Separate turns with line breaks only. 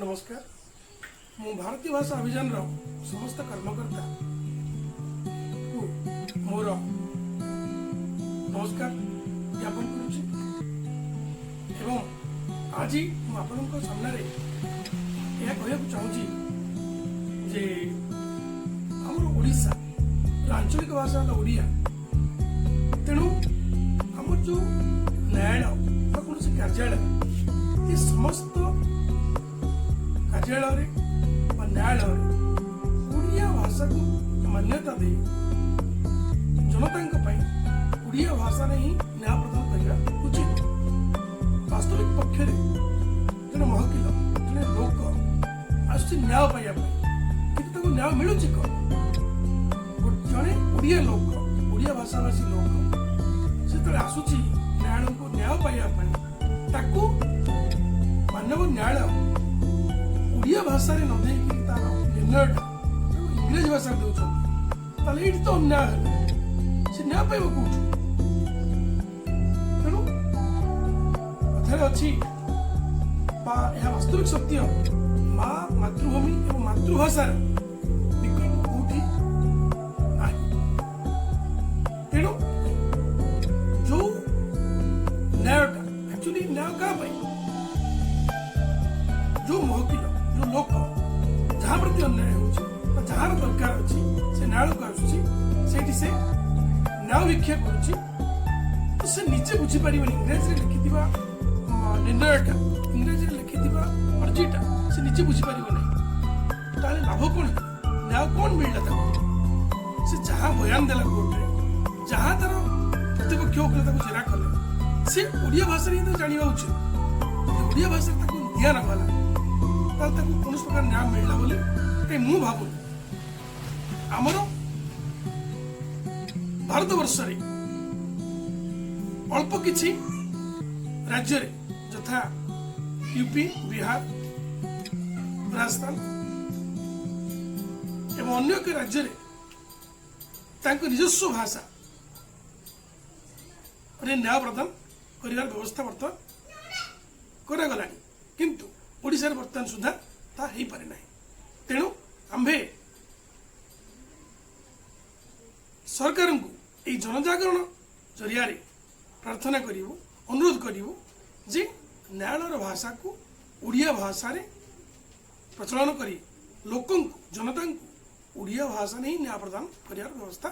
ନମସ୍କାର। ମୁଁ ଭାରତୀୟ ଭାଷା ଅଭିଯାନର ସମସ୍ତ କର୍ମକର୍ତ୍ତାକୁ ମୋର ନମସ୍କାର ଜ୍ଞାପନ କରୁଛି ଏବଂ ଆଜି ମୁଁ ଆପଣଙ୍କ ସାମ୍ନାରେ ଏହା କହିବାକୁ ଚାହୁଁଛି ଯେ ଆମର ଓଡ଼ିଶାର ଆଞ୍ଚଳିକ ଭାଷା ହେଲା ଓଡ଼ିଆ। ତେଣୁ ଆମର ଯେଉଁ ନ୍ୟାୟାଳୟ ବା କୌଣସି କାର୍ଯ୍ୟାଳୟ, ଏ ସମସ୍ତ କାର୍ଯ୍ୟାଳୟରେ ବା ନ୍ୟାୟାଳୟରେ ଓଡ଼ିଆ ଭାଷାକୁ ମାନ୍ୟତା ଦେଇ ଜନତାଙ୍କ ପାଇଁ ଓଡ଼ିଆ ଭାଷାରେ ହିଁ ନ୍ୟାୟ ପ୍ରଦାନ କରିବା ଉଚିତ। ବାସ୍ତବିକ ପକ୍ଷରେ ଜଣେ ମହକିଲ, ଜଣେ ଲୋକ ଆସୁଛି ନ୍ୟାୟ ପାଇବା ପାଇଁ, କିନ୍ତୁ ତାକୁ ନ୍ୟାୟ ମିଳୁଛି କଣ? ଜଣେ ଓଡ଼ିଆ ଲୋକ, ଓଡ଼ିଆ ଭାଷାଭାଷୀ ଲୋକ ସେ ଯେତେବେଳେ ଆସୁଛି ନ୍ୟାୟାଳୟକୁ ନ୍ୟାୟ ପାଇବା ପାଇଁ, ତାକୁ ମାନ୍ୟବର ନ୍ୟାୟାଳୟ ଓଡ଼ିଆ ଭାଷାରେ ନ ଦେଇକି ତାର ନିର୍ଣ୍ଣୟଟା ତାକୁ ଇଂରେଜୀ ଭାଷାରେ ଦେଉଛନ୍ତି, ତାହେଲେ ଏଇଠି ତ ଅନ୍ୟାୟ ହେଲା। ସେ ନ୍ୟାୟ ପାଇବ କୋଉଠୁ? ତେଣୁ କଥାରେ ଅଛି ବା ଏହା ବାସ୍ତବିକ ସତ୍ୟ, ମା, ମାତୃଭୂମି ଏବଂ ମାତୃଭାଷାର ବିକଳ୍ପ କୋଉଠି ନାହିଁ। ତେଣୁ ଯୋଉ ନ୍ୟାୟଟା ଆକ୍ଚୁଆଲି, ନ୍ୟାୟ କାହା ପାଇଁ? ଯୋଉ ମହକିଲ, ଯୋଉ ଲୋକ ଯାହା ପ୍ରତି ଅନ୍ୟାୟ ହେଉଛି ବା ଯାହାର ଦରକାର ଅଛି, ସେ ନ୍ୟାୟାଳୟକୁ ଆସୁଛି, ସେଇଠି ସେ ନ୍ୟାୟ ଭିକ୍ଷା କରୁଛି। ତ ସେ ନିଜେ ବୁଝିପାରିବନି ଇଂରାଜୀରେ ଲେଖିଥିବା ନିର୍ଣ୍ଣୟଟା, ଇଂରାଜୀରେ ଲେଖିଥିବା ଅର୍ଜିଟା ସେ ନିଜେ ବୁଝିପାରିବ ନାହିଁ, ତାହେଲେ ଲାଭ କ'ଣ ହେଲା? ନ୍ୟାୟ କ'ଣ ମିଳିଲା ତାକୁ? ସେ ଯାହା ବୟାନ ଦେଲା କୋର୍ଟରେ, ଯାହା ତାର ପ୍ରତିପକ୍ଷ ଓକିଲ ତାକୁ ଜେରା କଲେ, ସେ ଓଡ଼ିଆ ଭାଷାରେ ହିଁ ତ ଜାଣିବା ଉଚିତ। ଯଦି ଓଡ଼ିଆ ଭାଷାରେ ତାକୁ ଦିଆ ନଗଲା, ତାହେଲେ ତାକୁ କୌଣସି ପ୍ରକାର ନ୍ୟାୟ ମିଳିଲା ବୋଲି କାହିଁ ମୁଁ ଭାବୁନି। ଆମର ଭାରତବର୍ଷରେ ଅଳ୍ପ କିଛି ରାଜ୍ୟରେ, ଯଥା ୟୁପି, ବିହାର, ରାଜସ୍ଥାନ ଏବଂ ଅନ୍ୟ ଏକ ରାଜ୍ୟରେ ତାଙ୍କ ନିଜସ୍ୱ ଭାଷାରେ ନ୍ୟାୟ ପ୍ରଦାନ କରିବାର ବ୍ୟବସ୍ଥା ବର୍ତ୍ତମାନ କରାଗଲାଣି, କିନ୍ତୁ ଓଡ଼ିଶାରେ ବର୍ତ୍ତମାନ ସୁଦ୍ଧା ତାହା ହେଇପାରେ ନାହିଁ। ତେଣୁ ଆମ୍ଭେ ସରକାରଙ୍କୁ ଏଇ ଜନଜାଗରଣ ଜରିଆରେ ପ୍ରାର୍ଥନା କରିବୁ, ଅନୁରୋଧ କରିବୁ ଯେ ନ୍ୟାୟାଳୟର ଭାଷାକୁ ଓଡ଼ିଆ ଭାଷାରେ ପ୍ରଚଳନ କରି ଲୋକଙ୍କୁ, ଜନତାଙ୍କୁ ଓଡ଼ିଆ ଭାଷାରେ ହିଁ ନ୍ୟାୟ ପ୍ରଦାନ କରିବାର ବ୍ୟବସ୍ଥା